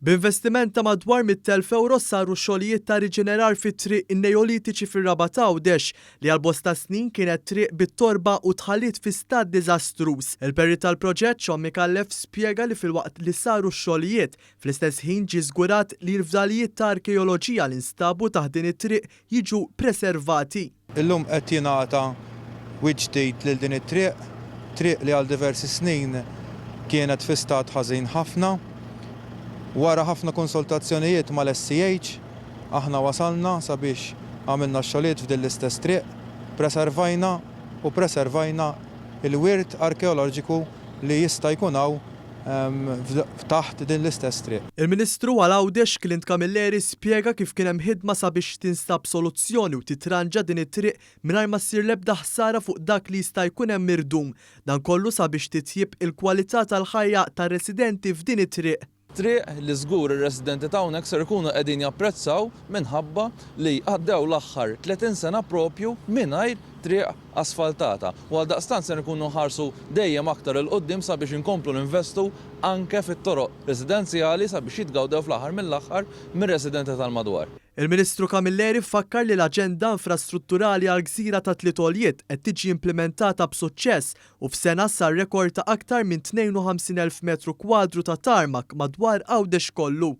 B'investiment ta' madwar 100,000 ewro saru xogħlijiet ta' riġenerar fi Triq in-Neolitiċi fir-Rabat Għawdex, li għal bosta snin kienet triq bit-torba u tħalliet fi stat diżastruż. Il-perit tal-proġett, Sean Micallef, spjega li filwaqt li saru x-xogħlijiet, fl-istess ħin ġie żgurat li l-fdalijiet ta' arkeoloġija li nstabu taħt din it-triq jiġu preservati. Illum qed jingħata wiċċ ġdid lil din it-triq, triq li għal diversi snin kienet fi stat ħażin ħafna. Wara ħafna konsultazzjonijiet mal-SCH, aħna wasalna sabiex għamilna x-xogħlijiet f'din l-istess triq, preservajna u preservajna l-wirt arkeoloġiku li jista' jkun hawn taħt din l-istess triq. Il-Ministru għal Għawdex Clint Camilleri spjega kif kien hemm ħidma sabiex tinstab soluzzjoni u titranġa din it-triq mingħajr ma ssir l-ebda ħsara fuq dak li jista' jkun hemm mirdum. Dan kollu sabiex titjieb il-kwalità tal-ħajja tar-residenti f'din it-triq. Triq li żgur ir-residenti ta' hawnhekk ser ikunu qegħdin japprezzaw minħabba li għaddew l-aħħar 30 sena propju mingħajr triq asfaltata u għaldaqstant ser ikunu nħarsu dejjem aktar 'il quddiem sabiex inkomplu ninvestu anke fit-toroq residenzjali sabiex jitgawdew fl-aħħar mill-aħħar mir-residenti tal-madwar. Il-Ministru Camilleri fakkar li l-aġenda infrastrutturali għall-gżira tat-Tliet Għoljiet qed tiġi implimentata b'suċċess u f'sena sar rekord ta' aktar minn 52,000 metru kwadru ta' tarmac madwar Għawdex kollu.